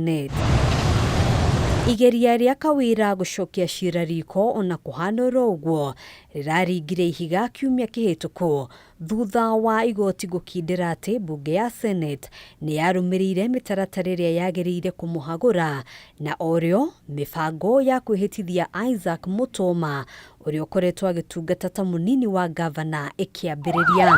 Senate. Igeria rĩa Kawĩra gũcokia cira riko ona kũhana oro ũguo rĩraringire ihiga kiumia kĩhĩtũku thutha wa igoti gũkindĩra atĩ mbunge ya Senate nĩ yarũmĩrĩire mĩtaratara ĩrĩa yagĩrĩire kũmũhagũra na orĩo mĩbango ya kwĩhĩtithia Isaac Mũtũma ũrĩa ũkoretwo agĩtungata ta mũnini wa ngavana ĩkĩambĩrĩria.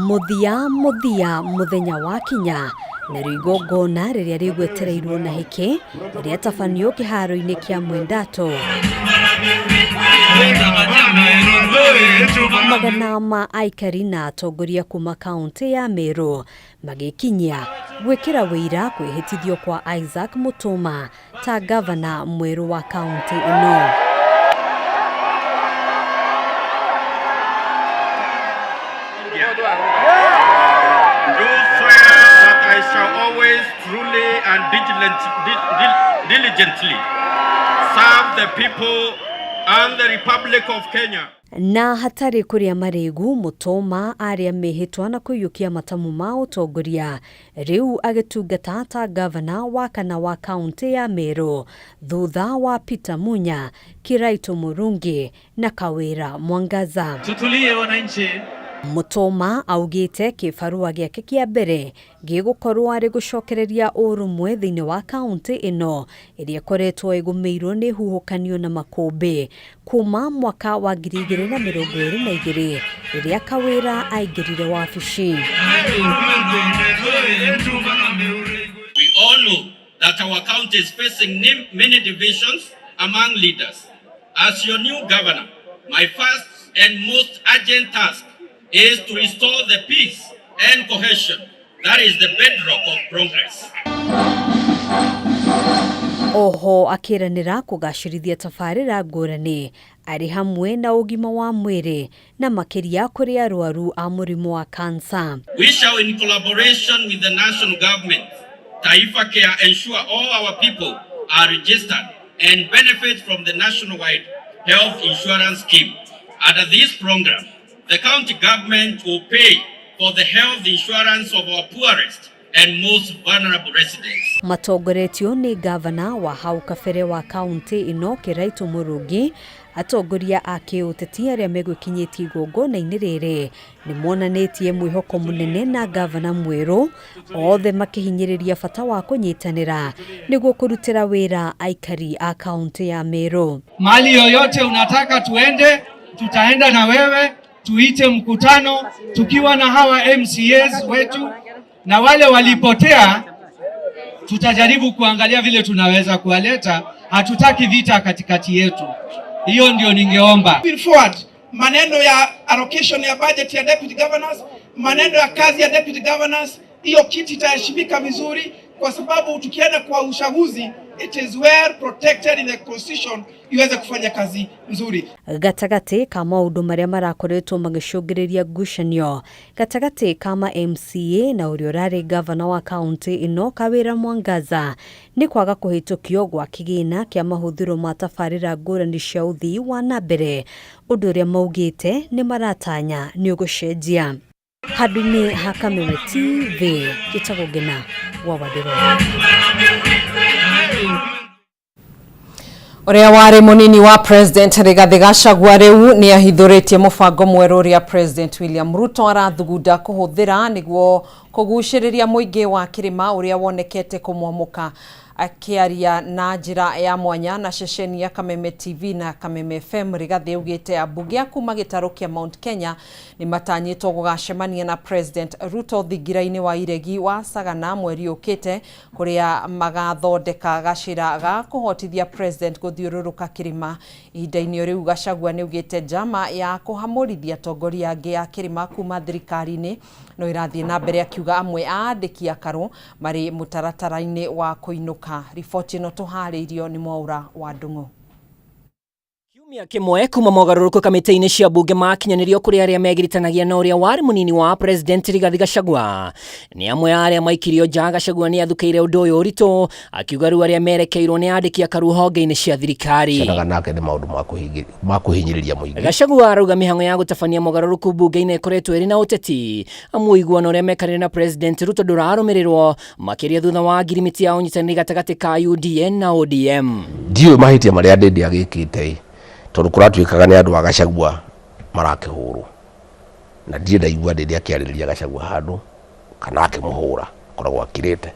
Mũthia mũthia mũthenya wakinya narĩo igongona rĩrĩa rĩgwetereirwo na hĩkĩ rĩatabanio kĩharo-inĩ kĩa Mwendato. Magana ma aikari na atongoria kuma kaunti ya Meru magĩkinyia gwĩkĩra wĩira kwĩhĩtithio kwa Isaac Mũtũma ta gavana mwerũ wa kaunti ĩno. Do swear that I shall always truly and diligently serve the people and the Republic of Kenya. Na hatarĩ kũrĩa marĩgu Mũtũma arĩa mĩhĩtwa na kũiyũkia matamu ma ũtongoria rĩu agĩtungata ta gavana wa kana wa kaunti ya Meru thutha wa Peter Munya, Kiraito Murungi na Kawira Mwangaza. Tutulie wananchi. Mũtũma augĩte kĩbarũa gĩake kĩa mbere gĩgũkorwo arĩ gũcokereria ũrũmwe thĩinĩ wa kaunti ĩno ĩrĩa ĩkoretwo ĩgũmĩirwo nĩ huhũkanio na makũmbĩ kuma mwaka wa 2022 rĩrĩa Kawĩra aingĩrire wabici. We all know that our county is facing many divisions among leaders. As your new governor, my first and most urgent task is to restore the peace and cohesion that is the bedrock of progress. Oho akĩranĩra kũgacĩrithia tabarĩra ngũrani arĩ hamwe na ũgima wa mwĩrĩ na makĩria kũrĩ arwaru a mũrimũ wa kansa. We shall, in collaboration with the national government, Taifa Care, ensure all our people are registered and benefit from the nationwide health insurance scheme. Under this program, the county government will pay for the health insurance of our poorest and most vulnerable residents. Matongoretio nĩ gavana wa hau kabere wa kaunti ĩno Kiraito Murungi, atongoria a kĩũteti arĩa megwĩkinyĩtie igongona-inĩ rĩrĩ nĩ monanĩtie mwĩhoko mũnene na gavana mwerũ, othe makĩhinyĩrĩria bata wa kũnyitanĩra nĩguo kũrutĩra wĩra aikari a kaunti ya Meru. Mali yoyote unataka tuende, tutaenda na wewe, tuite mkutano tukiwa na hawa MCAs wetu na wale walipotea, tutajaribu kuangalia vile tunaweza kuwaleta. Hatutaki vita katikati yetu. Hiyo ndio ningeomba. Forward, maneno ya allocation ya budget ya deputy governors, maneno ya kazi ya deputy governors, hiyo kiti itaheshimika vizuri, kwa sababu tukienda kwa uchaguzi it is well protected in the constitution iweze kufanya kazi nzuri. Gatagatĩ ka maũndũ marĩa marakoretwo magĩcũngĩrĩria ngucanio gatagatĩ ka ma MCA na ũrĩa ũrarĩ gavana wa kaunti ĩno Kawĩra Mwangaza nĩ kwaga kũhĩtũkio gwa kĩgĩna kĩa mahũthĩro ma tabarĩra ngũrani cia ũthii wa na mbere, ũndũ ũrĩa maugĩte nĩ maratanya nĩ ũgũcenjia. Handũ-inĩ ha Kameme TV, njĩtagwo Ngena wa Wandĩro. Ũrĩa warĩ mũnini wa President Rigathĩ Gachagua rĩu nĩ ahithũrĩtie mũbango mwerũ ũrĩa President William Ruto arathugunda kũhũthĩra nĩguo kũgucĩrĩria mũingĩ wa kĩrĩma ũrĩa wonekete kũmwamũka. Akĩaria na njĩra ya mwanya na ceceni ya Kameme TV na Kameme FM, Rigathĩ augĩte ambunge a kuma gĩtarũ kĩa Mount Kenya nĩ matanyĩtwo gũgacemania na President Ruto thingira-inĩ wa iregi wa Sagana mweri ũkĩte, kũrĩa magathondeka gacĩra ga kũhotithia President gũthiũrũrũka kĩrĩma. Ihinda-inĩ o rĩu Gachagua nĩ augĩte njama ya kũhamũrithia atongoria angĩ a kĩrĩma kuma thirikari-inĩ no ĩrathiĩ na mbere, akiuga amwe a andĩki akarũ marĩ mũtaratara-inĩ wa kũinũka. Riboti ĩno tũharĩirio nĩ Mwaura wa Ndung'u. Kiumia kĩmwe kuma mogarũrũku kamĩtĩ-inĩ cia mbunge makinyanĩrio kũrĩ arĩa megiritanagia na ũrĩa warĩ mũnini wa President Rigathi Gachagua. Nĩ amwe a arĩa maikirio nja. Gachagua nĩ athukĩire ũndũ ũyũ ũritũ akiuga rĩu arĩa merekeirwo nĩ andĩki akaru honge-inĩ cia thirikari. Cionaga nake nĩ maũndũ ma kũhinyĩrĩria mũingĩ. Gachagua arauga mĩhang'o ya gũtabania mogarũrũku mbunge-inĩ ĩkoretwo ĩrĩ na ũteti amu ũiguano ũrĩa mekanire na President Ruto ndũrarũmĩrĩrwo makĩria thutha wa ngirimiti ya ũnyitanĩri gatagatĩ ka UDA na ODM. Ndiũĩ mahĩtia marĩa Ndindi agĩkĩte ĩ, tondũ kũratuĩkaga nĩ andũ a Gachagua marakĩhũrwo, na ndirĩ ndaigua Ndindi akĩarĩrĩria Gachagua handũ kana akĩmũhũra, akoragwo akirĩte.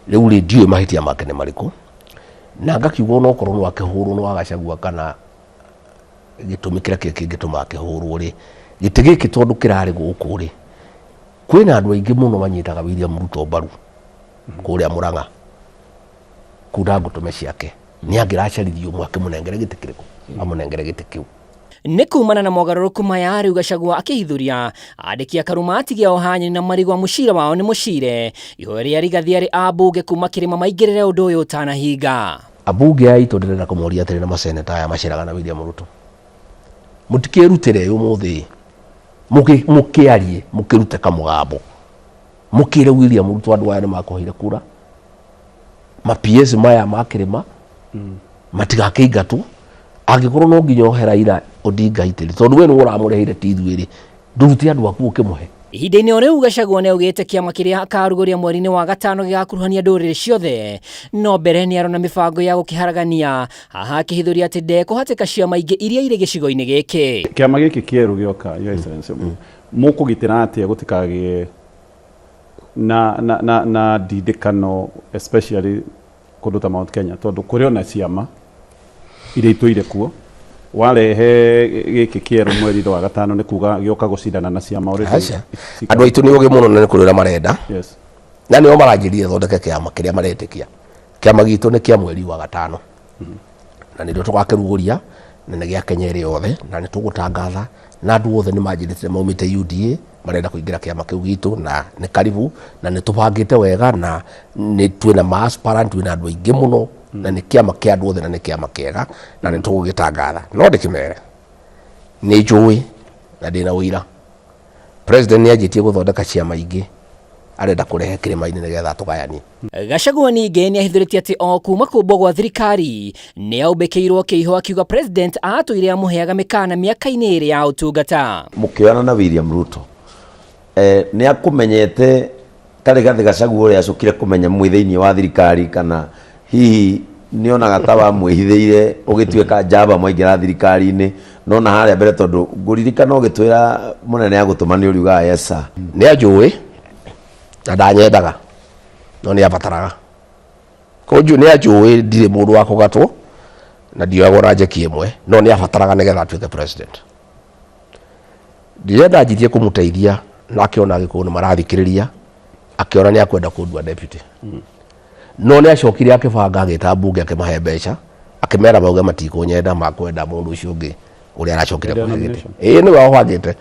Rĩu rĩ, ndiũĩ mahĩtia make nĩ marĩkũ, na ngakiuga onokorwo no akĩhũrwo nĩ wa Gachagua kana gĩtũmi kĩrĩa kĩngĩtũma akĩhũrwo rĩ, gĩtĩ gĩkĩ tondũ kĩrarĩ gũkũ rĩ, kwĩna andũ aingĩ mũno manyitaga William Ruto mbaru kũrĩa Murang'a kunda ngũtũme ciake, nĩ angĩracaririe ũmwe akĩmũnengere gĩtĩ kĩrĩkũ, amũnengere gĩtĩ kĩu. Nĩ kumana na mogarũrũku maya rĩu Gachagua akĩhithũria andĩki akaruma atige o hanyeni na marigwa mũcira wao nĩ mũcire ihoya rĩa Rigathi arĩ ambunge kuma kĩrĩma maingĩrĩre ũndũ ũyũ ũtanahinga. Ambunge aitũ ndĩrenda kũmoria atĩrĩ na maseneta aya maceraga na William Ruto, mũtikĩrutĩre ũmũthĩ mũkĩarie mũkĩrute kamũgambo mũkĩre William Ruto andũ aya nĩ makũheire kura, ma PS maya ma kĩrĩma matigakĩingatwo, angĩkorwo no nginya ohe Raila Odinga itĩri tondũ we nĩwe ũramũreheire ti ithuĩ rĩ, ndũrute andũ aku ũkĩmũhe. Ihinda-inĩ o rĩu Gachagua nĩ augĩte kĩama kĩrĩa akarugũria mweri-inĩ wa gatano gĩgakuruhania ndũrĩrĩ ciothe, no mbere nĩ arona mĩbango ya gũkĩharagania, haha akĩhithũria atĩ ndekũhatĩka ciama ingĩ iria irĩ gĩcigo-inĩ gĩkĩ. Kĩama gĩkĩ kĩerũ gĩoka, Your Excellency, mũkũgitĩra atĩa gũtikagĩe na, na, na, na ndindĩkano especially kũndũ ta Mount Kenya, tondũ kũrĩ ona ciama iria itũire kuo, warehe gĩkĩ kĩerũ mweri wa gatano nĩ kuga gĩoka gũcindana na ciama already. Aca, andũ aitũ nĩ ũgĩ mũno na nĩ kũrĩ ũrĩa marenda. Na nĩo maranjĩrire thondeke kĩama kĩrĩa maretĩkia. Kĩama gitũ nĩ kĩa mweri wa gatano na nĩrĩo tũgakĩrugũria, na nĩ gĩa Kenya ĩrĩ yothe, na nĩ tũgũtangatha na andũ othe nĩ manjĩrĩte maumĩte UDA marenda kũingĩra kĩama kĩu gitũ, na nĩ karibu na nĩ tũbangĩte wega na nĩ twĩna ma aspirant, twĩna andũ aingĩ mũno, na nĩ kĩama kĩa andũ othe na nĩ kĩama kĩega na nĩ tũgũgĩtangatha. No ndĩkĩmere nĩ njũĩ na ndĩna ũira, President nĩ anjĩtie gũthondeka ciama ingĩ arenda kũrehe kĩrĩma-inĩ nĩgetha tũgayanie. Gachagua ningĩ nĩ ahithũrĩtie atĩ o kuma kũmbwo gwa thirikari nĩ aumbĩkĩirwo kĩiho, akiuga President atũire amũheaga mĩkana mĩaka-inĩ ĩrĩ ya ũtungata. Mũkĩoyana na William Ruto, nĩ akũmenyete ta Rigathĩ Gachagua ũrĩa acokire kũmenya mwĩ thĩinĩ wa thirikari, kana hihi nĩonaga ta wamwĩhithĩire ũgĩtuĩka njamba mwaingĩra thirikari-inĩ? No na harĩa mbere, tondũ ngũririkana ũgĩtwĩra mũnene agũtũma nĩ ũriugaga yes sir. Nĩ anjũĩ na ndanyendaga, no nĩ abataraga kũnjũ, nĩ anjũĩ ndirĩ mũndũ wa kũgatwo na ndioyagwo na njeki ĩmwe, no nĩ abataraga nĩgetha atuĩke president. Rĩrĩa ndanjirie kũmũteithia na akĩona Agĩkũyũ nĩ marathikĩrĩria, akĩona nĩ akwenda kũndua deputy, no nĩ acokire akĩbanga, agĩta mbunge, akĩmahe mbeca, akĩmera mauge matikũnyenda, makwenda mũndũ ũcio ũngĩ ũrĩa aracokire kũhe gĩtĩ. Ĩĩ, nĩwe wabangĩte.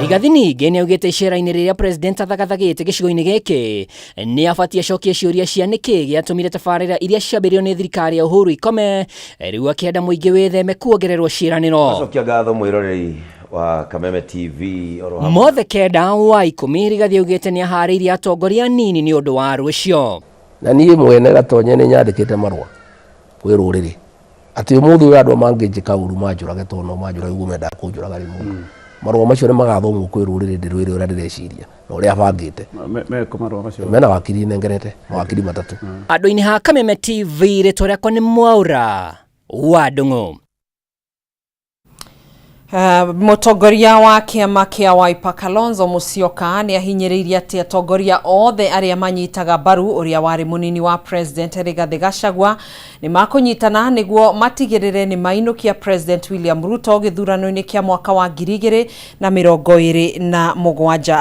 Rigathi ningĩ nĩ augĩte icera-inĩ rĩrĩa President athagathagĩte gĩcigo-inĩ gĩkĩ nĩ abatiĩ acokie ciũria cia nĩkĩ gĩatũmire tabarĩra iria ciambĩrĩirio nĩ thirikari ya Uhuru ikome, rĩu akĩenda mũingĩ wĩtheme kuongererwo ciĩranĩro. Acokia ngatho mwĩroreri wa Kameme TV oro hamwe. Mothe kenda wa 10 Rigathi augĩte nĩ aharĩirie atongoria anini nĩ ũndũ wa rũcio. Na niĩ mwene Gatonye nĩ nyandĩkĩte marũa kwĩ rũrĩrĩ atĩ ũmũthĩ ũyũ andũ mangĩnjĩka ũru manjũrage, tondũ no manjũrage ũguo mendaga kũnjũraga rĩmwe, marũa macio nĩ magathomwo kwĩ rũrĩrĩ, ndĩrwĩre ũrĩa ndĩreciria na ũrĩa bangĩte. Mekũ marũa macio? Mena wakiri nengerete mawakiri matatũ. Andũ-inĩ ha Kameme TV, rĩtwa rĩakwa nĩ Mwaura wa Ndung'u. Mũtongoria wa kĩama kĩa Wiper Kalonzo Musyoka nĩ ahinyĩrĩirie atĩ atongoria othe arĩa manyitaga mbaru ũrĩa warĩ mũnini wa President Rigathĩ Gachagua nĩ makũnyitana nĩguo matigĩrĩre nĩ mainũkia President William Ruto gĩthurano-inĩ kĩa mwaka wa 2027.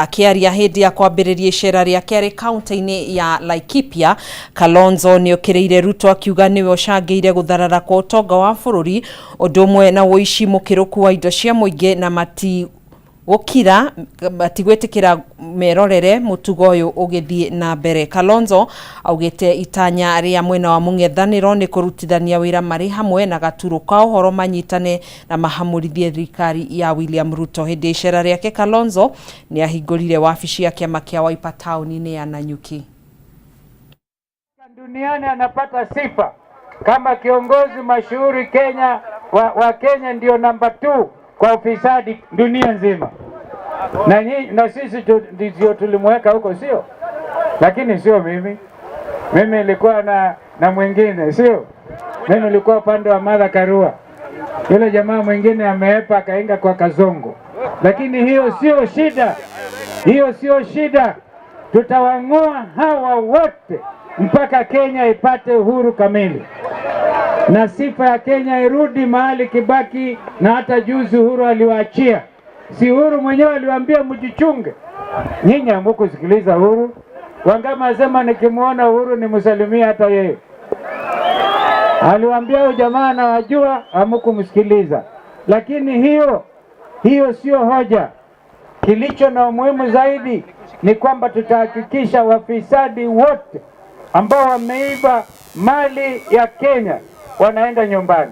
Akĩaria hĩndĩ ya kwambĩrĩria icera rĩake arĩ kaunti-inĩ ya Laikipia, Kalonzo nĩ okĩrĩire Ruto akiuga nĩwe ũcangĩire gũtharara kwa ũtonga wa bũrũri, ũndũ ũmwe na ũici mũkĩrũku wa indo cia mũingĩ na mati Gũkira matigwĩtĩkĩra merorere mũtugo ũyũ ũgĩthiĩ na mbere. Kalonzo augĩte itanya rĩa mwena wa mũng'ethanĩro nĩ kũrutithania wĩra marĩ hamwe na gaturũ ka ũhoro manyitane na mahamũrithie thirikari ya William Ruto. Hĩndĩ ya icera rĩake Kalonzo nĩ ahingũrire wabici ya kĩama kĩa Wiper taũni-inĩ ya Nanyuki. Duniani anapata sifa kama kiongozi mashuhuri Kenya wa Kenya ndio namba 2 kwa ufisadi dunia nzima. Na sisi ndio tulimweka huko, sio? Lakini sio mimi. Mimi nilikuwa na mwingine, sio? Mimi nilikuwa upande wa Martha Karua. Yule jamaa mwingine ameepa akainga kwa Kazongo. Lakini hiyo sio shida. Hiyo sio shida. Tutawang'oa hawa wote mpaka Kenya ipate uhuru kamili. Na sifa ya Kenya irudi mahali Kibaki na hata juzi Uhuru aliwaachia. Si Uhuru mwenyewe aliwaambia mjichunge. Nyinyi hamkusikiliza Uhuru. Wangama asema nikimuona Uhuru nimsalimie hata yeye. Aliwaambia huyu jamaa anawajua, hamkumsikiliza. Lakini hiyo sio hoja. Kilicho na umuhimu zaidi ni kwamba tutahakikisha wafisadi wote ambao wameiba mali ya Kenya wanaenda nyumbani.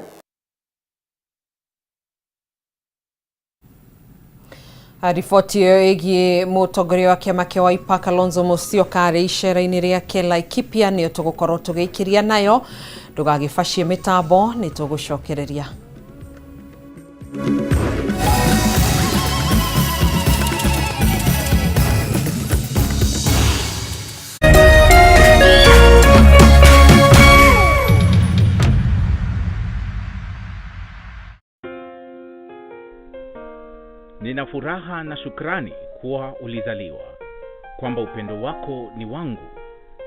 Riboti ĩyo ĩgiĩ mũtongoria wa kĩama kĩa Wiper Kalonzo Musyoka arĩ icera-inĩ rĩake Laikipia nĩyo tũgũkorwo tũgĩikĩria nayo. Ndũgagĩbacie mĩtambo, nĩ tũgũcokereria. Nina furaha na shukrani kuwa ulizaliwa, kwamba upendo wako ni wangu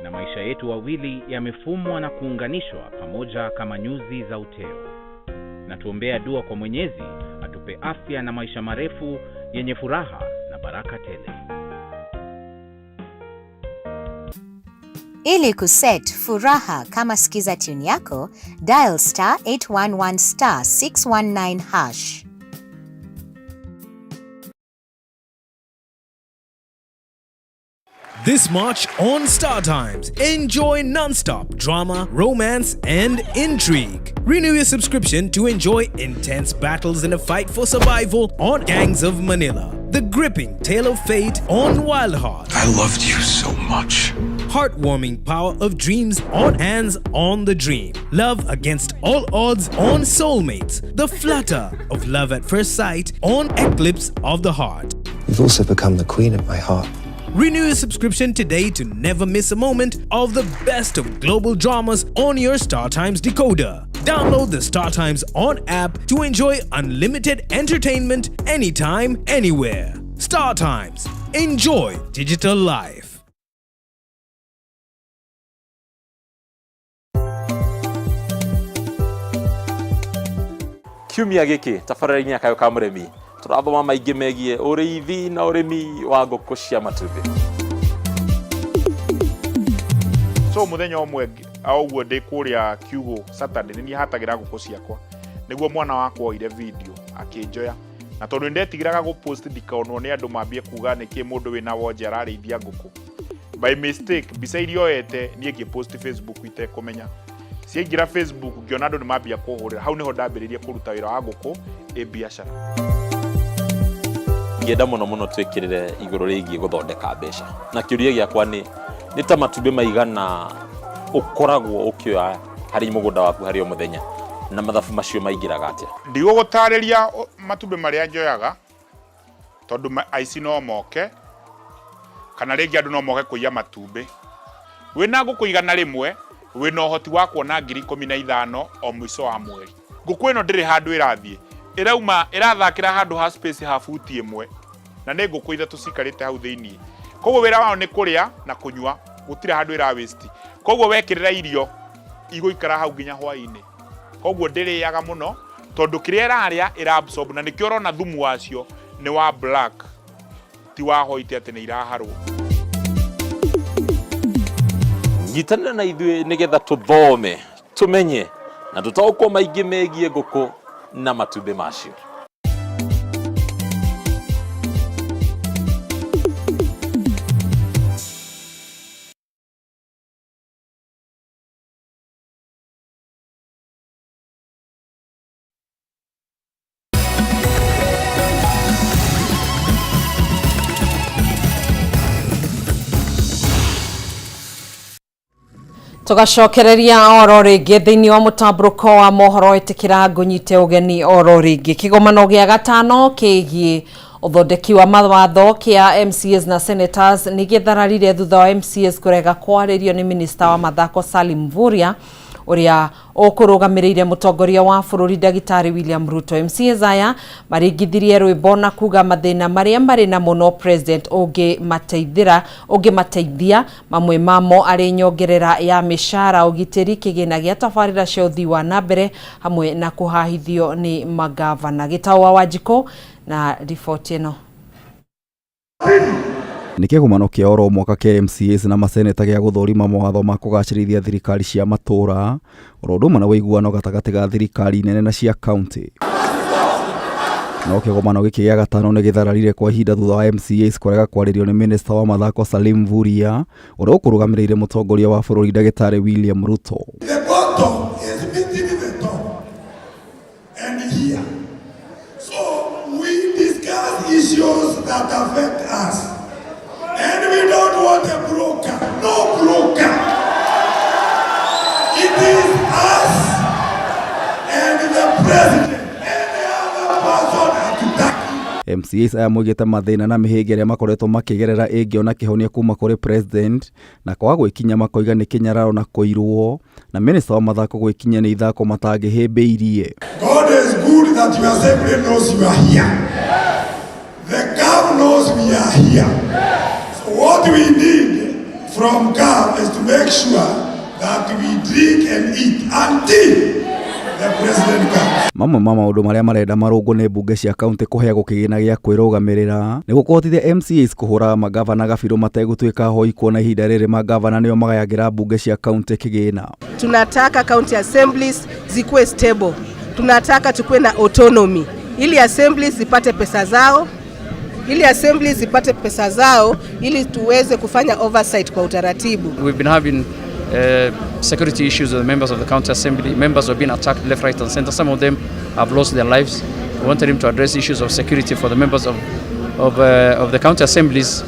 na maisha yetu wawili yamefumwa na kuunganishwa pamoja kama nyuzi za uteo. Na tuombea dua kwa Mwenyezi atupe afya na maisha marefu yenye furaha na baraka tele. Ili kuset furaha kama skiza tune yako, dial star 811 star 619 hash. This March on Star Times, enjoy non-stop drama, romance, and intrigue. Renew your subscription to enjoy intense battles in a fight for survival on Gangs of Manila, the gripping tale of fate on Wild Heart. I loved you so much. Heartwarming power of dreams on Hands on the Dream. Love against all odds on Soulmates. The flutter of love at first sight on Eclipse of the Heart. You've also become the queen of my heart. Renew your subscription today to never miss a moment of the best of global dramas on your Star Times decoder. Download the Star Times On app to enjoy unlimited entertainment anytime, anywhere. Star Times. Enjoy digital life. Kiumia gĩkĩ tabarĩra-inĩ ya Kayũ ka Mũrĩmi tũrathoma maingĩ megiĩ ũrĩithi na ũrĩmi wa ngũkũ cia matumbĩ. So muthenya ũmwe o ũguo ndĩ kũrĩa kiugũ Saturday nĩ niĩ hatagĩra ngũkũ ciakwa, nĩguo mwana wakwa oire video akĩnjoya, na tondũ nĩndetigĩraga gũ post ndikonwo nĩ andũ mambie kuga nĩkĩ mũndũ wĩna wonje ararĩithia ngũkũ. By mistake mbica iria oyete niĩ ngĩ post Facebook itekũmenya. Ciaingĩra Facebook ngĩona andũ nĩ mambia kũhũrĩra, hau nĩho ndambĩrĩirie kũruta wĩra wa ngũkũ ĩ biacara. Ngĩenda mũno mũno twĩkĩrĩre igũrũ rĩgiĩ gũthondeka mbeca, na kĩũria gĩakwa nĩ ta matumbĩ maigana ũkoragwo ũkĩoya harĩ mũgũnda waku harĩ o mũthenya, na mathabu macio maingĩraga atĩa? Ndigũgũtarĩria matumbĩ marĩa njoyaga tondũ aici no moke kana rĩngĩ andũ no moke kũiya matumbĩ. Wĩna ngũkũ 100 wĩna ũhoti wa kuona 15,000 o mũico wa mweri. Ngũkũ ĩno ndĩrĩ handũ ĩrathiĩ, ĩrauma ĩrathakĩra handũ ha space ha buti ĩmwe, na nĩ ngũkũ ithatũ cikarĩte hau thĩiniĩ. Koguo wĩra wao nĩ kũrĩa na kũnyua, gũtirĩ handũ ĩra waste. Koguo wekĩrĩra irio igũikara hau nginya hwaĩ-inĩ. Koguo ndĩrĩaga mũno tondũ kĩrĩa ĩrarĩa ĩra absorb, na nĩkĩo ũrona thumu wacio nĩ wa black ti wa white atĩ nĩ iraharwo. Nyitanĩra na ithuĩ nĩgetha tũthome, tũmenye na tũtaũkwo maingĩ megiĩ ngũkũ na matumbĩ macio. Tũgacokereria oro rĩngĩ thĩinĩ wa mũtambũrũko wa mohoro. Ĩtĩkĩra ngũnyite ũgeni oro rĩngĩ. Kĩgomano gĩa gatano kĩgiĩ ũthondeki wa mawatho kĩa MCAs na senators nĩ gĩthararire thutha wa MCAs kũrega kwarĩrio nĩ minista wa mathako Salim Mvurya, ũrĩa ũkũrũgamĩrĩire mũtongoria wa bũrũri Ndagĩtarĩ William Ruto. MCAs aya maringithirie rwĩmbo na kuga mathĩna marĩa marĩ namo no president ũngĩmateithĩra ũngĩmateithia, mamwe mamo arĩ nyongerera ya mĩcara, ũgitĩri, kĩgĩna gĩa tabarĩra cia ũthii wa na mbere hamwe na kũhahithio nĩ magavana. Gĩtaũ wa Wanjikũ na riboti ĩno. Nĩ kĩgomano kĩa oro mwaka kĩa MCAs na maseneta gĩa gũthũrima mawatho ma kũgacĩrithia thirikari cia matũũra, oro ũndũ ũmwe na ũiguano gatagatĩ ga thirikari nene na cia kaunti. No kĩgomano gĩkĩ gĩa gatano nĩ gĩthararire kwa ihinda thutha wa MCAs kũrega kwarĩrio nĩ minista wa mathako Salim Mvurya, ũrĩa ũkũrũgamĩrĩire mũtongoria wa bũrũri Ndagĩtarĩ William Ruto. The bottom is meeting the top and here. So we discuss issues that affect us. And we don't want a broker. No broker. It is us and the president. Any other person hatutaki. MCAs aya moigĩte mathĩna na mĩhĩnga ĩrĩa makoretwo makĩgerera ĩngĩona kĩhonia kuma kũrĩ president, na kwaga gwĩkinya makoiga nĩ kĩnyararo na kũirwo na minista wa mathako gwĩkinya nĩ ithako matangĩhĩmbĩirie. God is good that your assembly knows you are here. The CAF knows we are here. So what we need from CAF is to make sure that we drink and eat until the president comes. Mamwe ma maũndũ marĩa marenda marũngwo nĩ mbunge cia kaunti kũheagwo kĩgĩna gĩa kwĩrũgamĩrĩra nĩguo kũhotithia MCAs kũhũraga magavana gabirũ mategũtuĩka hoi, kuona ihinda rĩrĩ magavana nĩo magayagĩra mbunge cia kaunti kĩgĩna. Tunataka county assemblies zikuwe stable. Tunataka tukuwe na autonomy ili assemblies zipate pesa zao, ili assemblies zipate pesa zao ili tuweze kufanya oversight kwa utaratibu. We've been having security issues with the members of the county assembly. Members have been attacked left, right, and center. Some of them have lost their lives. We wanted him to address issues of security for the members of the county assemblies,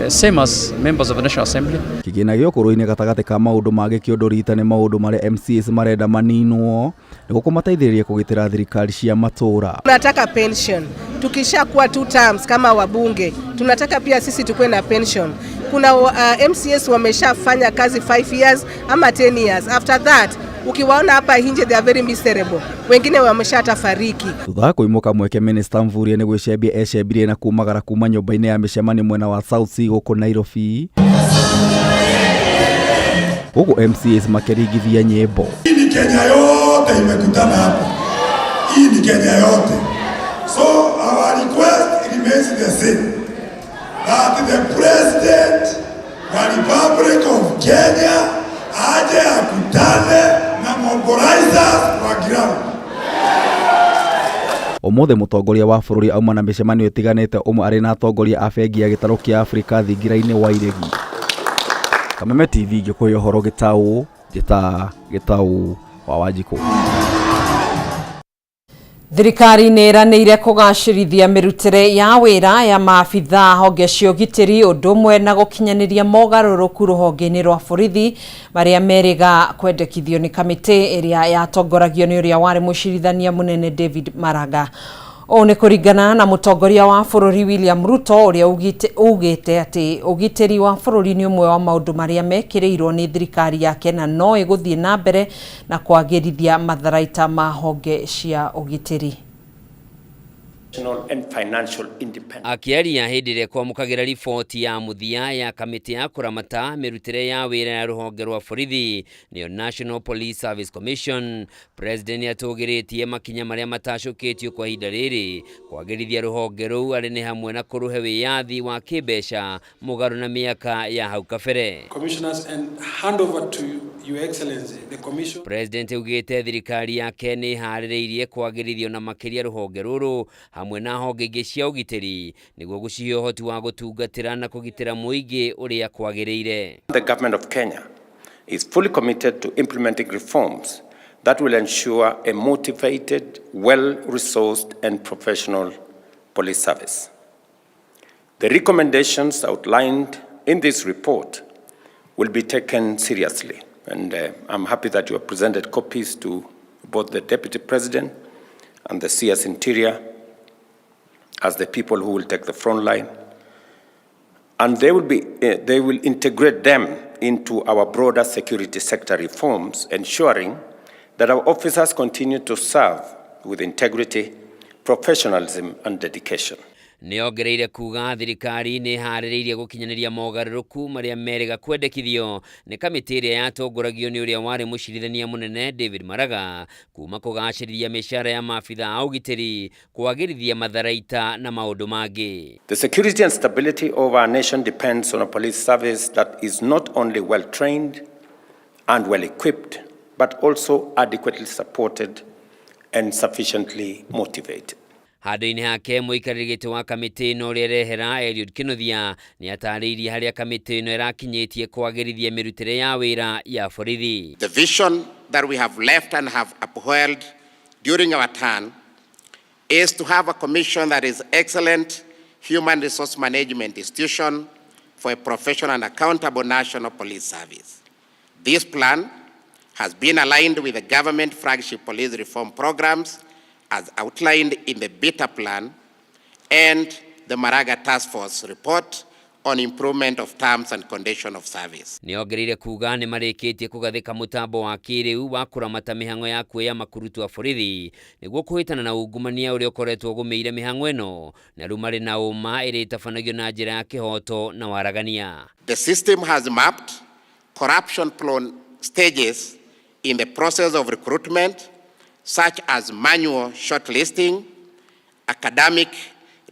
same as members of the National Assembly. Kĩgĩna gĩa ũkũrũ-inĩ gatagatĩ ka maũndũ mangĩ kĩũndũ rita nĩ maũndũ marĩa MCAs marenda maninwo nĩguo kũmateithĩrĩria kũgitĩra thirikari cia matũũra. Tunataka pension. Tukishakuwa two terms kama wabunge, tunataka pia sisi tukuwe na pension. Kuna MCAs wameshafanya kazi 5 years ama 10 years. After that, ukiwaona hapa nje, they are very miserable. Wengine wameshata fariki. Thutha wa kũimũka mweke, minista Mvurya nĩ gwĩcembia ecembirie na kumagara kuma nyũmba-inĩ ya mĩcemanio mwena wa South C gũkũ Nairobi, gũkũ MCAs makĩringithia nyĩmbo. Hii ni Kenya yote imekutana hapa. Hii ni Kenya yote. So our request remains the same. That the President wa Republic of Kenya aje akutane na mobilizers wa ground. Ũmũthĩ mũtongoria wa bũrũri auma na mĩcemanio ĩtiganĩte, ũmwe arĩ na atongoria a bengi ya gĩtarũ kĩa Afrika thingira-inĩ wa Iregi. Kameme TV ngĩkũhe ũhoro gĩtaũ njĩta Gĩtaũ wa Wanjikũ. Thirikari nĩ ĩranĩire kũgacĩrithia mĩrutĩre ya wĩra ya maabitha honge cia ũgitĩri, ũndũ ũmwe na gũkinyanĩria mogarũrũku rũhonge-inĩ rwa borithi marĩa merĩga kwendekithio nĩ kamĩtĩ ĩrĩa yatongoragio nĩ ũrĩa warĩ mũcirithania mũnene David Maraga. Ũũ nĩ kũringana na mũtongoria wa bũrũri William Ruto, ũrĩa ugĩte atĩ ũgitĩri wa bũrũri nĩ ũmwe wa maũndũ marĩa mekĩrĩirwo nĩ thirikari yake na no ĩgũthiĩ na mbere na kwagĩrithia matharaita ma honge cia ũgitĩri. And financial independence. Akĩaria hĩndĩ ĩrĩa kwamũkagĩra riboti ya mũthia ya kamĩtĩ ya kũramata mĩrutĩre ya wĩra ya rũhonge rwa borithi, nĩyo National Police Service Commission, President nĩatũgĩrĩtie makinya marĩa matacũkĩtio kwa ihinda rĩrĩ kwagĩrithia rũhonge rũu, arĩ nĩ hamwe na kũrũhe wĩyathi wa kĩmbeca mũgarũ na mĩaka ya hau kabere. Commissioners, and hand over to Your Excellency the Commission. President augĩte thirikari yake nĩ ĩharĩrĩirie kwagĩrithio na makĩria rũhonge rũrũ hamwe na honge ingĩ cia ũgitĩri nĩguo gũcihe ũhoti wa gũtungatĩra na kũgitĩra mũingĩ ũrĩa kwagĩrĩire. The government of Kenya is fully committed to implementing reforms that will ensure a motivated, well-resourced and professional police service. The recommendations outlined in this report will be taken seriously And I'm happy that you have presented copies to both the Deputy President and the CS Interior as the people who will take the front line. And they will integrate them into our broader security sector reforms, ensuring that our officers continue to serve with integrity, professionalism, and dedication. Nĩongereire kuga thirikari nĩ ĩharĩrĩirie gũkinyanĩria mogarũrũku marĩa merĩga kwendekithio nĩ kamĩtĩ ĩrĩa yatongoragio nĩ ũrĩa warĩ mũcirithania mũnene David Maraga, kuma kũgacĩrithia mĩcara ya maabitha a ũgitĩri, kwagĩrithia matharaita na maũndũ mangĩ. The security and stability of our nation depends on a police service that is not only well trained and well equipped, but also adequately supported and sufficiently motivated. Handũ-inĩ hake, mũikarĩri gĩtĩ wa kamĩtĩ ĩno ũrĩa ĩrehera Eliud Kinuthia nĩ atarĩirie harĩa kamĩtĩ ĩno ĩrakinyĩtie kwagĩrithia mĩrutĩre ya wĩra ya borithi. The vision that we have left and have upheld during our term is to have a commission that is excellent human resource management institution for a professional and accountable national police service. This plan has been aligned with the government flagship police reform programs as outlined in the Beta Plan and the Maraga Task Force report on improvement of terms and condition of service. Nĩongereire kuga nĩ marĩkĩtie kũgathĩka mũtambo wa kĩrĩu wa kũramata mĩhang'o ya kuoya makurutu a borithi nĩguo kũhĩtana na ungumania ũrĩa ũkoretwo ũgũmĩire mĩhang'o ĩno, na rĩu marĩ na ũma ĩrĩtabanagio na njĩra ya kĩhoto na waragania. The system has mapped corruption prone stages in the process of recruitment, such as manual shortlisting, academic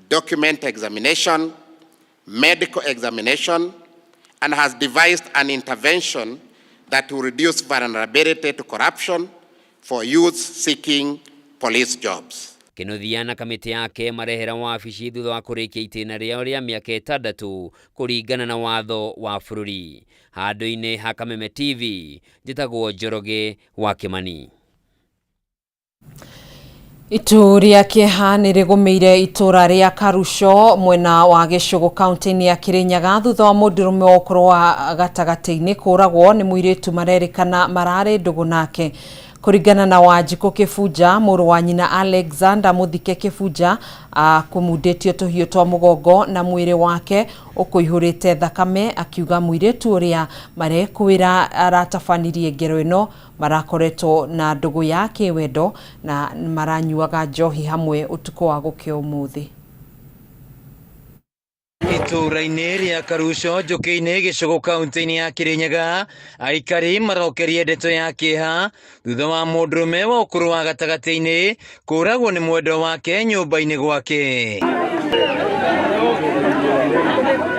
document examination, medical examination, and has devised an intervention that will reduce vulnerability to corruption for youths seeking police jobs. Kinuthia na kamĩtĩ yake marehera wabici thutha wa kũrĩkia itĩna rĩao rĩa mĩaka 6 kũringana na watho wa bũrũri. Handũ-inĩ ha Kameme TV, njĩtagwo Njoroge wa Kĩmani. Itu rĩa kĩeha nĩ rĩgũmĩire itũra rĩa Karuco mwena wa Gĩcũgũ kaunti-inĩ ya Kĩrĩnyaga thutha wa mũndũrũme wa ũkũrũ wa gatagatĩ-inĩ kũragwo nĩ mũirĩtu marerĩkana mararĩ ndũgũ nake. Kũringana na Wanjikũ Kĩbunja, mũrũ wa nyina Alexander Mũthike Kĩbunja kũmundĩtio tũhiũ twa mũgongo na mwĩrĩ wake ũkũihũrĩte thakame, akiuga mũirĩtu ũrĩa marekwĩra aratabanirie ngero ĩno marakoretwo na ndũgũ ya kĩwendo na maranyuaga njohi hamwe ũtukũ wa gũkĩa ũmũthĩ. Itũra-inĩ rĩa Karuco Njũkĩ-inĩ Gĩcũgũ kaunti-inĩ ya Kĩrĩnyaga, aikari marokerie ndeto ya kĩeha thutha wa mũndũrũme wa ũkũrũ wa gatagatĩ-inĩ kũragwo nĩ mwendwa wake nyũmba-inĩ gwake.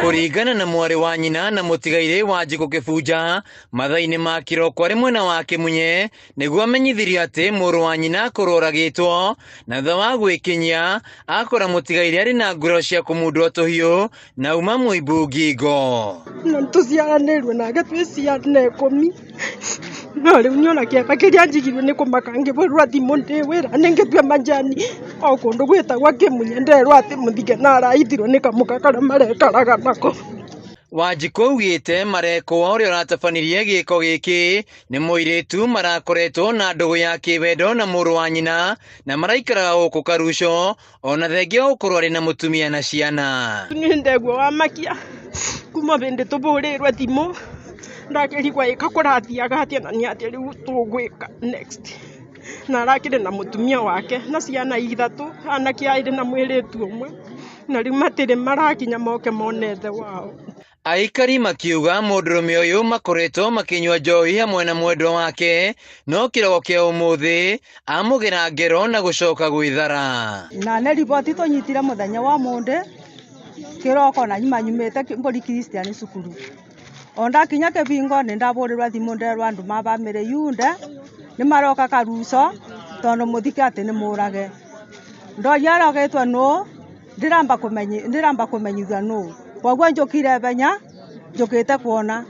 Kũringana na mwarĩ wa nyina na mũtigairĩ Wanjikũ Kĩbunja, mathaa-inĩ ma kĩroko arĩ mwena wa Kĩmunye nĩguo amenyithirio atĩ mũrũ wa nyina kũroragĩtwo, na thutha wa gwĩkinyia akora mũtigairĩ arĩ na nguraro cia kũmundwo tũhiũ na uma mũimbu ngingo. Na tũciaranĩrwo nake twĩ ciana 10, no rĩu nĩona kĩeha kĩrĩa njigirwo nĩ kũmaka ngĩbũrwo thimũ ndĩ wĩra nĩngĩtua majani o kũndũ gwĩtagwo Kĩmunye nderwo atĩ Mũthike na araithirwo nĩ kamũka karĩa marekaraga nako. Wanjikũ augĩte marekwo ũrĩa ũratabanirie gĩko gĩkĩ nĩ mũirĩtu marakoretwo na ndũgũ ya kĩwendo na mũrũ wa nyina na maraikaraga gũkũ Karuco ona thengia wa gũkorwo arĩ na mũtumia na ciana. Nĩ ndegwa wa makia kuma bĩndĩ tũbũrĩrwe thimũ ndakĩrigwa ĩka kũrathiaga atĩa na nĩ atĩa rĩu tũgwĩka next, na arakĩrĩ na mũtumia wake na ciana 3, anake aĩrĩ na mũirĩtu ũmwe, na rĩu matirĩ marakinya moke mone ithe wao. Aikari makiuga mũndũrũme ũyũ makoretwo makĩnyua njohi hamwe na mwendwa wake, no kĩroko kĩa ũmũthĩ amũgera ngero na gũcoka gwĩthara. Na nĩ riboti tũnyitire mũthenya wa Monday kĩroko na nyuma nyumĩte mbũri Christian cukuru. O ndakinya kĩbingo nĩ ndabũrĩrwo thimũ nderwo andũ ma bamĩrĩ yunde nĩ maroka Karuco tondũ Mũthike atĩ nĩ mũrage. Ndoria arogĩtwo nũ ndĩramba kũmenyithio nũ, koguo njũkire benya njũkĩte kuona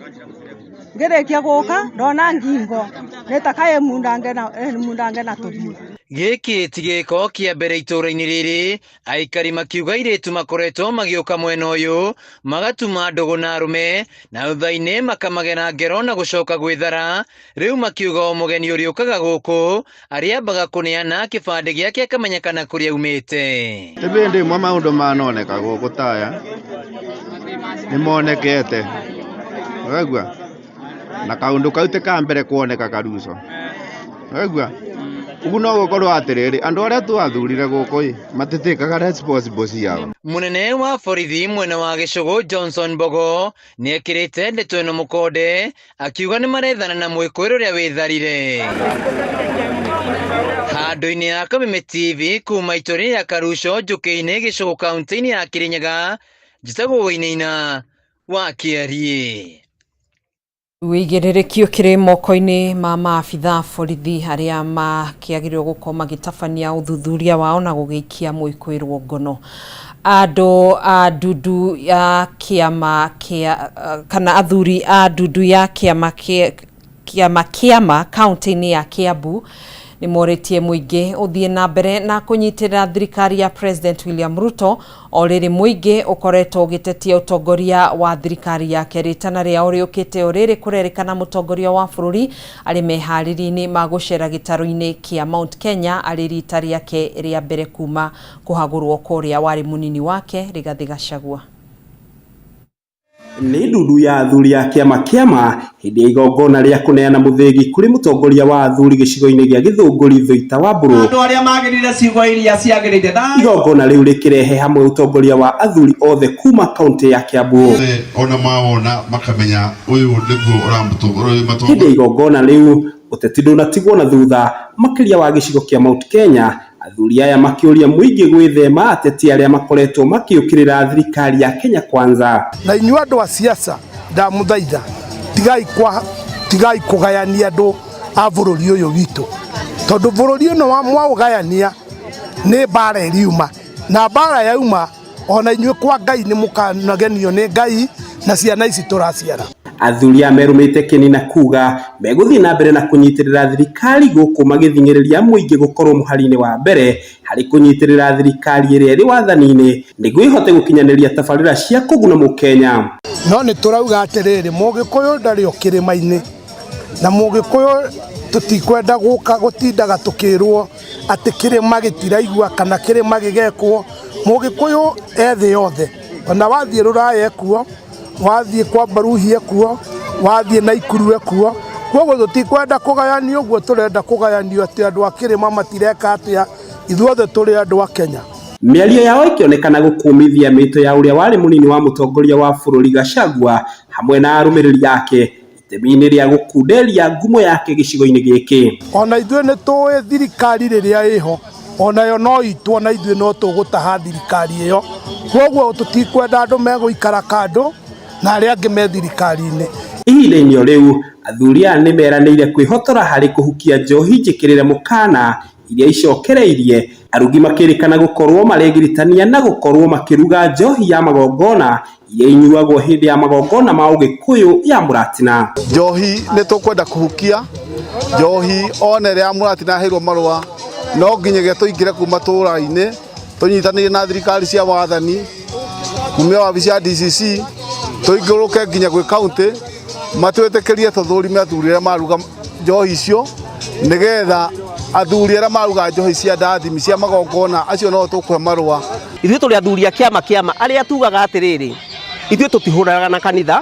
ngĩrĩkia gũka ndona ngingo nĩ ta kaĩ mundange na tũhiũ. Gĩkĩ ti gĩko kĩa mbere itũũra-inĩ rĩrĩ, aikari makiuga airĩtu makoretwo magĩũka mwena ũyũ magatuma ndũgũ na arũme na thutha-inĩ makamagera ngero na gũcoka gwĩthara. Rĩu makiuga o mũgeni ũrĩũkaga gũkũ arĩambaga kũneana kĩbandĩ gĩake akamenyekana kũrĩa aumĩte. Ĩbĩndĩ ĩmwe maũndũ manoneka gũkũ taya nĩmonekete ũraigua na kaũndũ kau ti ka mbere kuoneka Karuco ũraigua ũguo no gũkorwo atĩrĩrĩ andũ arĩa twathurire gũkũ ĩ matitĩkaga responsible ciao. Mũnene wa borithi mwena wa Gĩcũgũ Johnson Mbogo nĩekĩrĩte ndeto ĩno mũkonde akiuga nĩmarethana na mwĩkũĩrwo ũrĩa wĩtharire. Handũ-inĩ ya Kameme TV kuma itũũra rĩa Karuco Njũkĩ-inĩ Gĩcũgũ kaunti-inĩ ya Kĩrĩnyaga, njĩtagwo Wainaina wa Kĩariĩ. Wĩigĩrĩrĩki ũkĩrĩ moko-inĩ ma maabitha borithi arĩa makĩagĩrĩirwo gũkorwo magĩtabania ũthuthuria wao na gũgĩikia mwĩkũĩrwo ngono. Andũ a ndundu ya kĩama kĩa kana athuri a ndundu ya kĩama kĩa kĩama kĩama kaunti-inĩ ya Kiambu nĩ morĩtie mũingĩ ũthiĩ na mbere na kũnyitĩrĩra thirikari ya President William Ruto o rĩrĩ mũingĩ ũkoretwo ũgĩtetia ũtongoria wa thirikari yake. Rĩtana rĩao rĩũkĩte o rĩrĩ kũrerĩkana mũtongoria wa bũrũri arĩ meharĩria-inĩ ma gũcera gĩtarũ-inĩ kĩa Mount Kenya arĩ rita rĩake rĩa mbere kuma kũhagũrwo kwa ũrĩa warĩ mũnini wake Rigathĩ Gachagua. Nĩ ndundu ya athuri a kĩama kĩama hĩndĩ ya igongona rĩa kũneana mũthĩgi kũrĩ mũtongoria wa athuri gĩcigo-inĩ gĩa Gĩthũngũri Thuita wa Mbũrũ. Andũ arĩa magĩrĩire ciugo iria ciagĩrĩire. Igongona rĩu rĩkĩrehe hamwe ũtongoria wa athuri othe kuma kaunti ya Kiambu. Ona mawona makamenya ũyũ nĩguo ũramũtongoria. Hĩndĩ ya igongona rĩu ũteti ndũnatigwo na thutha makĩria wa gĩcigo kĩa Mount Kenya. Athuri aya makĩũria mũingĩ gwĩthema ateti arĩa makoretwo makĩũkĩrĩra thirikari ya Kenya Kwanza. Na inyuĩ andũ a siasa ndamũthaitha tigai kwa tigai kũgayania andũ a bũrũri ũyũ witũ tondũ bũrũri ũno wa mwaũgayania nĩ mbara ĩriuma na mbara yauma ona inyuĩ kwa Ngai nĩ mũkanagenio nĩ Ngai na ciana ici tũraciara. Athuri aya merũmĩte kĩni na kuga megũthiĩ na mbere na kũnyitĩrĩra thirikari gũkũ magĩthing'ĩrĩria mũingĩ gũkorwo mũhari-inĩ wa mbere harĩ kũnyitĩrĩra thirikari ĩrĩa ĩrĩ wathani-inĩ nĩguo ĩhote gũkinyanĩria tabarĩra cia kũguna mũkenya. No nĩ tũrauga atĩrĩrĩ, mũgĩkũyũ ndarĩ o kĩrĩma-inĩ na mũgĩkũyũ tũtikwenda gũka gũtindaga tũkĩrwo atĩ kĩrĩma gĩtiraigua kana kĩrĩma gĩgekwo. Mũgĩkũyũ e thĩ yothe, ona wathiĩ Rũraya ekuo, wathiĩ kwa Mbaruhi ekuo, wathiĩ Naikuru ekuo. Koguo tũtikwenda kũgayanio ũguo tũrenda kũgayanio atĩ andũ a kĩrĩma matireka atĩa, ithuothe tũrĩ andũ a Kenya. Mĩario yao ĩkĩonekana gũkũmithia mĩto ya ũrĩa warĩ mũnini wa mũtongoria wa bũrũri Gachagua hamwe na arũmĩrĩri ake itemi-inĩ rĩa gũkunderia ngumo yake gĩcigo-inĩ gĩkĩ. Ona ithuĩ nĩ tũĩ thirikari rĩrĩa ĩho onayo no itũ ona ithuĩ no tũgũtaha thirikari ĩyo. Koguo tũtikwenda andũ megũikara kando na arĩa angĩ me thirikari-inĩ. Ihinda-inĩ o rĩu athuri aya nĩ meranĩire kwĩhotora harĩ kũhukia njohi njĩkĩrĩre mũkana iria icokereirie arugi makĩrĩkana gũkorwo maregiritania na gũkorwo makĩruga njohi ya magongona iria inyuagwo hĩndĩ ya magongona ma ũgĩkũyũ ya mũratina. Njohi nĩ tũkwenda kũhukia njohi one ĩrĩa ya mũratina yaheirwo marũa no nginyagia tũingĩre kuma matũũra-inĩ tũnyitanĩire na thirikari cia wathani kumia wabici ya DCC tũikũrũke nginya gwĩ kaunti matwĩtĩkĩrie tũthũrime athuri arĩa maruga njohi icio nĩgetha athuri arĩa maruga njohi cia ndathimi cia magongona acio no tũkũhe marũa. Ithuĩ tũrĩ athuri a kĩama kĩama arĩa tugaga atĩrĩrĩ, ithuĩ tũtihũranaga na kanitha,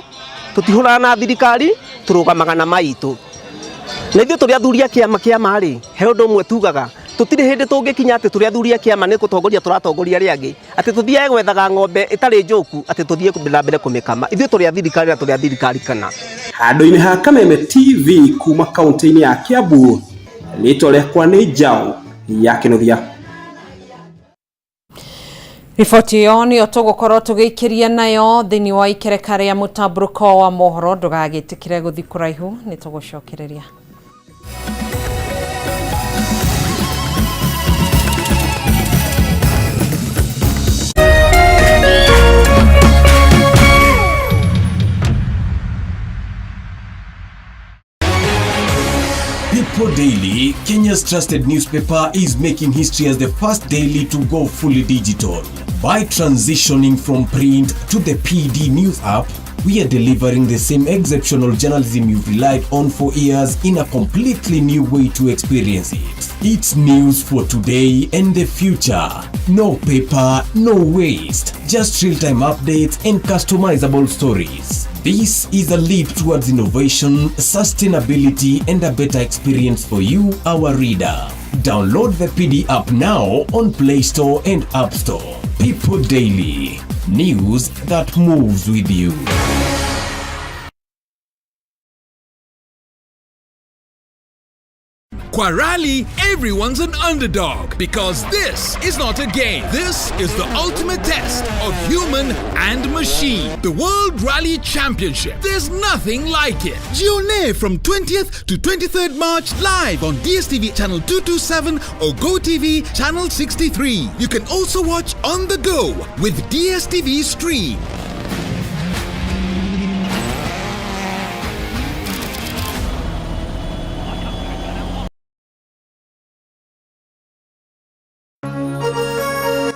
tũtihũranaga na thirikari, tũrũgamaga na maitũ. Na ithuĩ tũrĩ athuri a kĩama kĩama rĩ, he ũndũ ũmwe tugaga, tũtirĩ hĩndĩ tũngĩkinya atĩ tũrĩ athuri a kĩama nĩ gũtongoria tũratongoria arĩa angĩ, atĩ tũthiage gwethaga ng'ombe ĩtarĩ njũku atĩ tũthiĩ na mbere kũmĩkama. Ithuĩ tũrĩ a thirikari na tũrĩ a thirikari kana. Handũ-inĩ ha Kameme TV kuma kaunti-inĩ ya Kiambu, rĩtwa rĩakwa nĩ Njaũ ya Kĩnuthia. Riboti ĩyo nĩyo tũgũkorwo tũgĩikĩria nayo thĩinĩ wa ikereka rĩa mũtambũrũko wa mohoro. Ndũgagĩtĩkĩre gũthiĩ kũraihu, nĩ tũgũcokereria. People Daily, Kenya's trusted newspaper, is making history as the first daily to go fully digital. By transitioning from print to the PD News app, we are delivering the same exceptional journalism you've relied on for years in a completely new way to experience it. It's news for today and the future. No paper, no waste. Just real-time updates and customizable stories. This is a leap towards innovation, sustainability, and a better experience for you, our reader. Download the PD app now on Play Store and App Store. People Daily, news that moves with you. Kwa Rally, everyone's an underdog because this is not a game. This is the ultimate test of human and machine. The World Rally Championship. There's nothing like it. Jione from 20th to 23rd March live on DSTV channel 227 or GoTV channel 63. You can also watch on the go with DSTV Stream.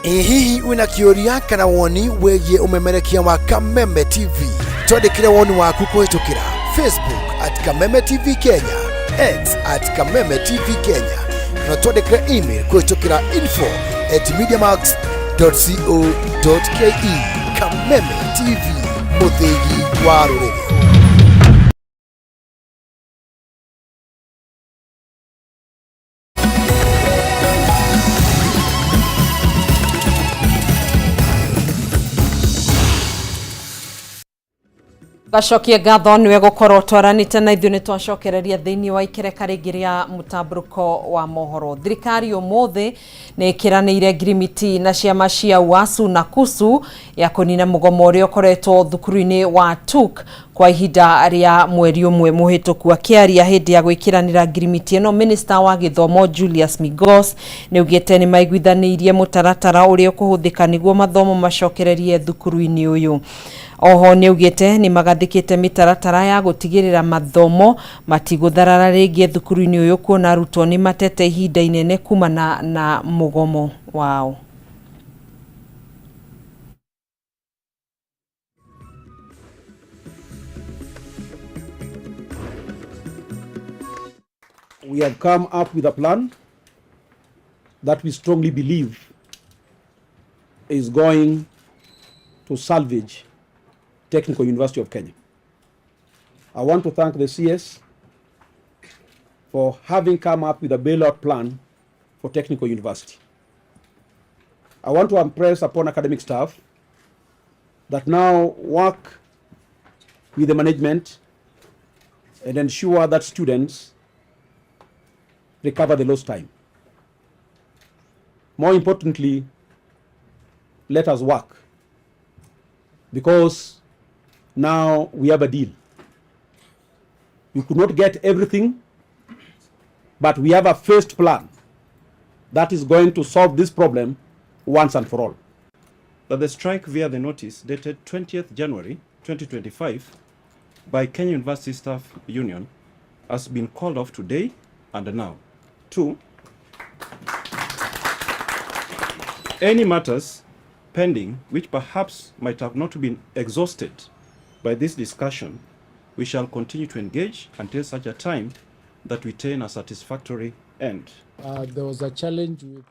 Ĩ hihi wĩna kĩũria kana woni wĩgiĩ ũmemerekia wa Kameme TV? Twandĩkĩre woni waku kũhĩtũkĩra Facebook at Kameme TV Kenya, X at Kameme TV Kenya, kana twandĩkĩre email kũhĩtũkĩra info at mediamax co.ke. Kameme TV, mũthĩgi wa rũrĩrĩ. Gacokie ngatho niwe gukorwo twaranite na ithuĩ nĩ twacokereria thĩinĩ wa ikereka rĩngĩ rĩa mũtambũrũko wa mohoro. Thirikari ũmũthĩ nĩ ĩkĩranĩire ngirimiti na ciama cia UASU na KUSU ya kũnina mũgomo ũrĩa ũkoretwo thukuru-inĩ wa TUK kwa ihinda rĩa mweri ũmwe mũhĩtũku. Akĩaria hĩndĩ ya gwĩkĩranĩra ngirimiti ĩno, minista wa gĩthomo Julius Migos nĩ augĩte nĩ maiguithanĩirie mũtaratara ũrĩa ũkũhũthĩka nĩguo mathomo macokererie thukuru-inĩ ũyũ. Oho nĩ augĩte nĩ magathĩkĩte mĩtaratara ya gũtigĩrĩra mathomo matigũtharara rĩngĩ thukuru-inĩ ũyũ kuona arutwo nĩ matete ihinda inene kumana na mũgomo wao. We have come up with a plan that we strongly believe is going to salvage Technical University of Kenya. I want to thank the CS for having come up with a bailout plan for Technical University. I want to impress upon academic staff that now work with the management and ensure that students recover the lost time. More importantly, let us work, because now we have a deal. We could not get everything, but we have a first plan that is going to solve this problem once and for all. That the strike via the notice dated 20th January 2025 by Kenya University Staff Union has been called off today and now. 2, any matters pending which perhaps might have not been exhausted by this discussion, we shall continue to engage until such a time that we attain a satisfactory end. There was a challenge with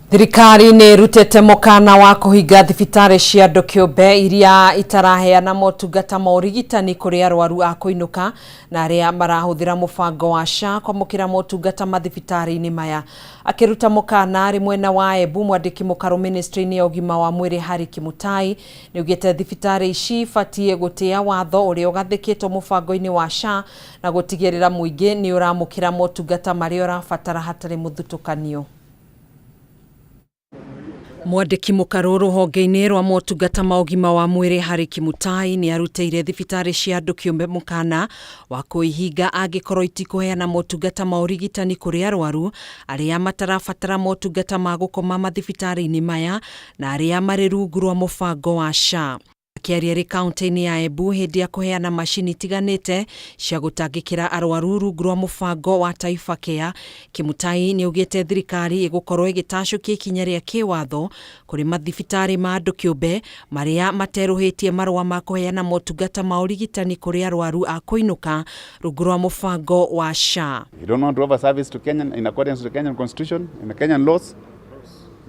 Thirikari nĩ ĩrutĩte mũkana wa kũhinga thibitarĩ cia andũ kĩũmbe iria itaraheana motungata ma ũrigitani kũrĩ arwaru a kũinũka na arĩa marahũthĩra mũbango wa SHA kwamũkĩra motungata mathibitarĩ-inĩ maya. Akĩruta mũkana arĩ mwena wa Embu, mwandĩki mũkarũ ministry-inĩ ya ũgima wa mwĩrĩ Harry Kimutai nĩ augĩte thibitarĩ ici ibatiĩ gũtĩa watho ũrĩa ũgathĩkĩtwo mũbango-inĩ wa SHA na gũtigĩrĩra mũingĩ nĩ ũramũkĩra motungata marĩa ũrabatara hatarĩ mũthutũkanio. Mwandĩki mũkarũ rũhonge-inĩ rwa motungata ma ũgima wa mwĩrĩ Harry Kimutai nĩ arutĩire thibitarĩ cia andũ kĩũmbe mũkana wa kũihinga angĩkorwo itikũheana motungata ma ũrigitani kũrĩ arwaru arĩa matarabatara motungata ma gũkoma mathibitarĩ-inĩ maya na arĩa marĩ rungu rwa mũbango wa SHA. Akĩaria arĩ kaunti-inĩ ya Embu hĩndĩ ya kũheana macini itiganĩte cia gũtangĩkĩra arwaru rungu rwa mũbango wa Taifa Care, Kimutai nĩaugĩte thirikari ĩgũkorwo ĩgĩtacũkia ikinya rĩa kĩwatho kũrĩ mathibitarĩ ma andũ kĩũmbe marĩa materũhĩtie marũa ma kũheana motungata ma ũrigitani kũrĩ arwaru a kũinũka rungu rwa mũbango wa SHA. You don't want to offer service to Kenyan in accordance to the Kenyan constitution and the Kenyan laws,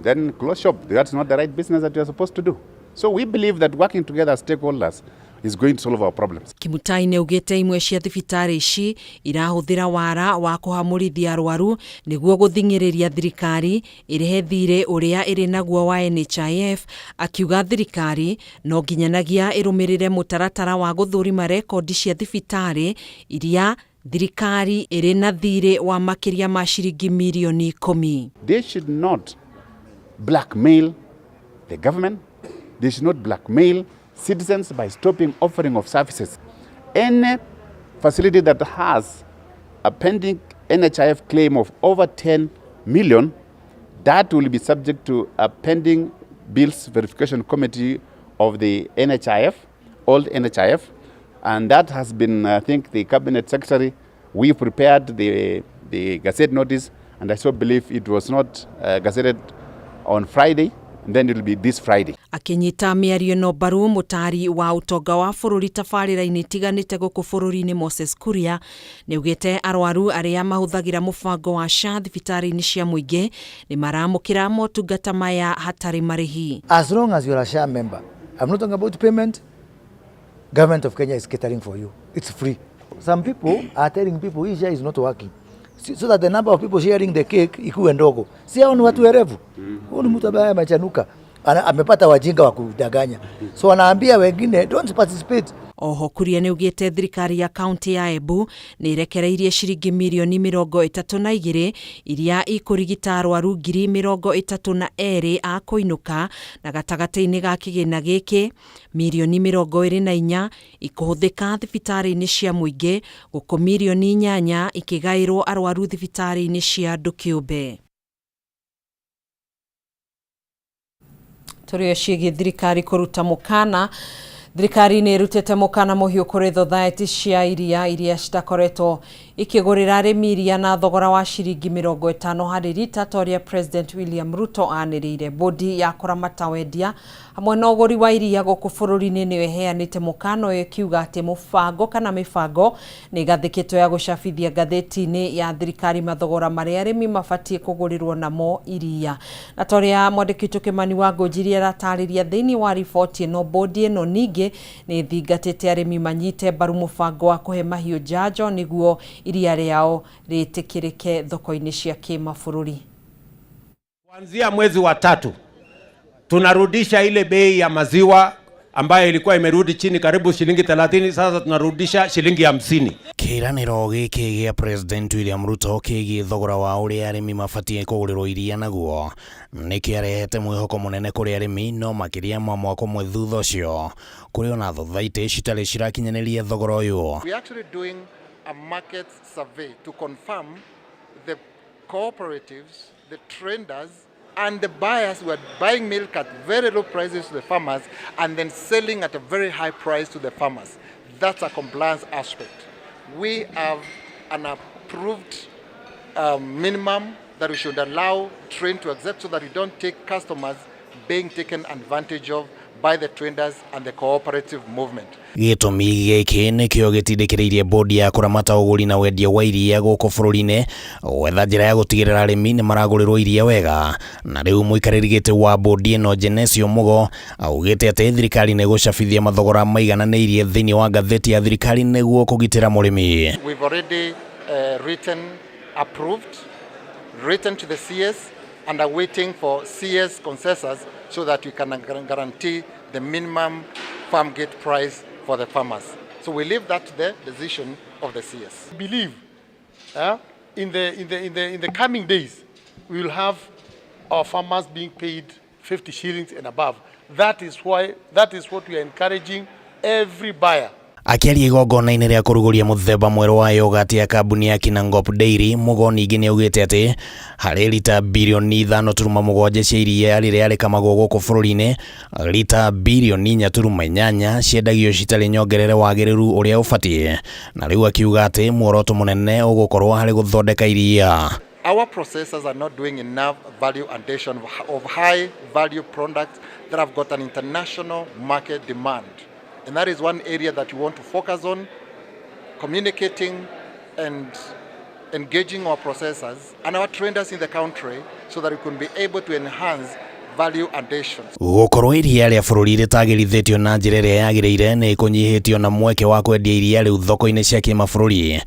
then close shop. That's not the right business that you are supposed to do. So we believe that working together as stakeholders is going to solve our problems. Kimutai nĩaugĩte imwe cia thibitarĩ ici irahũthĩra wara wa kũhamũrithia arwaru nĩguo gũthing'ĩrĩria thirikari ĩrĩhe thirĩ ũrĩa ĩrĩ naguo wa NHIF, akiuga thirikari no nginyanagia ĩrũmĩrĩre mũtaratara wa gũthũrima rekondi cia thibitarĩ iria thirikari ĩrĩ na thirĩ wa makĩria ma ciringi mirioni 10. They should not blackmail the government. They should not blackmail citizens by stopping offering of services. Any facility that has a pending NHIF claim of over 10 million, that will be subject to a pending bills verification committee of the NHIF, old NHIF, and that has been, I think, the cabinet secretary, we prepared the gazette notice, and I so believe it was not gazetted on Friday, and then it will be this Friday. Akinyita mĩario ĩno mbaru mũtari wa ũtonga wa bũrũri tabarĩra-inĩ itiganĩte gũkũ bũrũri-inĩ Moses Kuria nĩaugĩte arwaru arĩa mahũthagĩra mũbango wa SHA thibitarĩ-inĩ cia mũingĩ nĩ maramũkĩra motungata maya hatarĩ marĩhi. As long as you're a SHA member, I'm not talking about payment, government of Kenya is catering for you. It's free. Some people are telling people hii SHA is not working. So that the number of people sharing the cake ikuwe ndogo. Si hao ni watu werevu. Huyu ni mtu ambaye amechanuka. Amepata wajinga wa kudanganya. So anaambia wengine don't participate. Oho Kuria nĩaugĩte thirikari ya kaunti ya Embu nĩ ĩrekereirie ciringi mirioni 32 iria ikũrigita arwaru 32,000 a kũinũka na gatagatĩ-inĩ ga kĩgĩna gĩkĩ mirioni 24 ikũhũthĩka thibitarĩ-inĩ cia mũingĩ gũkũ mirioni 8 ikĩgaĩrwo arwaru thibitarĩ-inĩ cia andũ kĩũmbe. Tũrĩ o ciĩgiĩ thirikari kũruta mũkana. Thirikari nĩ ĩrutĩte mũkana mũhiũ kũrĩ thothaitĩ cia iria iria citakoretwo ikĩgũrĩra arĩmi iria na thogora wa ciringi 50 harĩ rita ta ũrĩa President William Ruto anĩrĩire. Bodi ya kũramata wendia hamwe na ũgũri wa iria gũkũ bũrũri-inĩ nĩyo ĩheanĩte mũkana ũyũ ĩkiuga atĩ mũbango kana mĩbango nĩ ĩgathĩkĩtwo ya gũcabithia ngathĩti-inĩ ya thirikari mathogora marĩa arĩmi mabatiĩ kũgũrĩrwo namo iria. Na ta ũrĩa mwandĩki witũ Kĩmani wa Ngũnjiri aratarĩria thĩinĩ wa riboti ĩno, bodi ĩno ningĩ nĩ ĩthingatĩte arĩmi manyite mbaru mũbango wa kũhe mahiũ njanjo nĩguo iria rĩao rĩtĩkĩrĩke thoko-inĩ cia kĩmabũrũri. Kuanzia mwezi wa 3 tunarudisha ile bei ya maziwa ambayo ilikuwa imerudi chini karibu shilingi 30, sasa tunarudisha shilingi 50. Kĩranĩro gĩkĩ gĩa President William Ruto kĩgiĩ thogora wa ũrĩa arĩmi mabatiĩ kũgũrĩrwo iria naguo nĩ kĩarehete mwĩhoko mũnene kũrĩ arĩmi, no makĩria ma mwaka ũmwe thutha ũcio kũrĩ ona thothaitĩ citarĩ cirakinyanĩria thogora ũyũ. We are actually doing a market survey to confirm the cooperatives, the traders and the buyers who are buying milk at very low prices to the farmers and then selling at a very high price to the farmers. That's a compliance aspect. We have an approved minimum that we should allow trade to accept so that we don't take customers being taken advantage of by the traders and the cooperative movement. Gĩtũmi gĩkĩ nĩkĩo gĩtindĩkĩrĩirie bodi ya kũramata ũgũri na wendia wa iria gũkũ bũrũri-inĩ gwetha njĩra ya gũtigĩrĩra arĩmi nĩ maragũrĩrwo iria wega. Na rĩu mũikarĩri gĩtĩ wa bodi ĩno Genesio Mugo augĩte atĩ thirikari nĩ ĩgũcabithia mathogora maigananĩirie thĩinĩ wa ngathĩti ya thirikari nĩguo kũgitĩra mũrĩmi. We've already written, approved, written to the CS and are waiting for CS consensus so that we can guarantee the minimum farm gate price for the farmers. So we leave that to the decision of the CS. We believe in the coming days we will have our farmers being paid 50 shillings and above. That is why, that is what we are encouraging every buyer. Akĩaria igongona-inĩ rĩa kũrugũria mũthemba mwerũ wa yogurt ya kambuni ya Kinangop Dairy, Mugo ningĩ nĩaugĩte atĩ harĩ rita birioni 5.7 cia iria rĩrĩa rĩkamagwo gũkũ bũrũri-inĩ, rita birioni 4.8 ciendagio citarĩ nyongerere wagĩrĩru ũrĩa ũbatiĩ, na rĩu akiuga atĩ muoroto mũnene ũgũkorwo harĩ gũthondeka iria. Our processors are not doing enough value addition of high value products that have got an international market demand. And that is one area that we want to focus on, communicating and engaging our processors and our traders in the country so that we can be able to enhance value addition. Gũkorwo iria rĩa bũrũri rĩtagĩrithĩtio na njĩra ĩrĩa yagĩrĩire nĩ kũnyihĩtio na mweke wa kwendia iria rĩu thoko-inĩ cia kĩmabũrũri,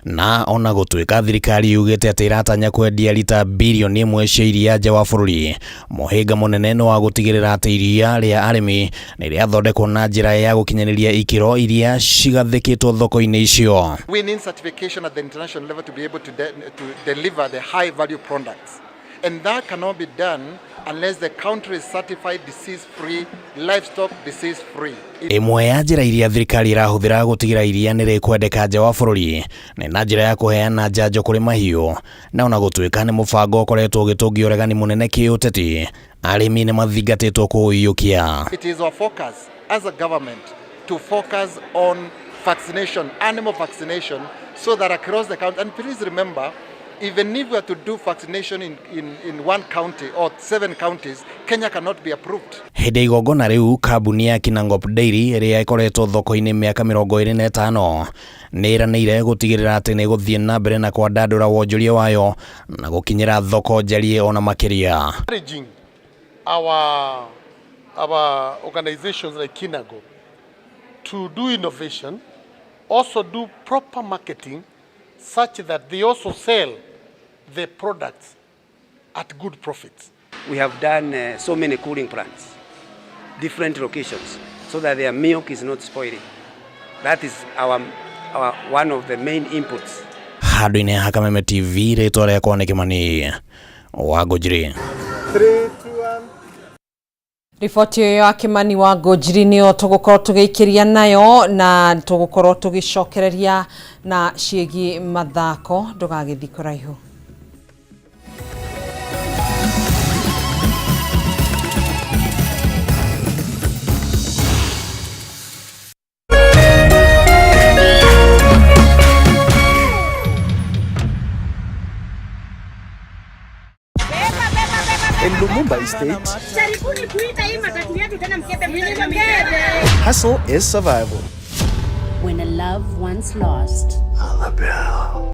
na ona gũtuĩka thirikari yugĩte atĩ ĩratanya kwendia rita birioni 1 cia iria nja wa bũrũri, mũhĩnga mũnene nĩ wa gũtigĩrĩra atĩ iria rĩa arĩmi nĩ rĩathondekwo na njĩra ya gũkinyanĩria ikĩro iria cigathĩkĩtwo thoko-inĩ icio. Winning certification at the international level to be able to deliver the high value products. And that cannot be done unless the country is certified disease-free, livestock disease-free. Ĩmwe ya njĩra iria thirikari ĩrahũthĩra gũtigĩra iria nĩ rĩkwendeka nja wa bũrũri nĩ na njĩra ya kũheana njanjo kũrĩ mahiũ, na ona gũtuĩka nĩ mũbango ũkoretwo ũgĩtũngio ũregani mũnene kĩũteti, arĩmi nĩ mathingatĩtwo kũũiyũkia. It is our focus as a government to focus on vaccination, animal vaccination, so that across the country, and please remember, even if we are to do vaccination in one county or 7 counties, Kenya cannot be approved. Hĩndĩ ya igongona rĩu, kambuni ya Kinangop Dairy ĩrĩa ĩkoretwo thoko-inĩ mĩaka 25 nĩ ĩranĩire gũtigĩrĩra atĩ nĩ ĩgũthiĩ na mbere na kwandandũra wonjoria wayo na gũkinyĩra thoko njariĩ ona makĩria. Encouraging our organizations like Kinangop to do innovation, also do proper marketing such that they also sell the products at good profits. We have done so many cooling plants, different locations, so that their milk is not spoiling. That is our one of the main inputs. Handũ-inĩ ha Kameme TV, rĩtwa rĩakwa nĩ Kĩmani wa Ngũnjiri. 3, 2, 1. Riboti ĩyo ya Kĩmani wa Ngũnjiri nĩyo tũgũkorwo tũgĩikĩria nayo na tũgũkorwo tũgĩcokereria na ciĩgiĩ mathako. Ndũgagĩthiĩ kũraihu. In Lumumba Estate, hustle is survival. When a love once lost,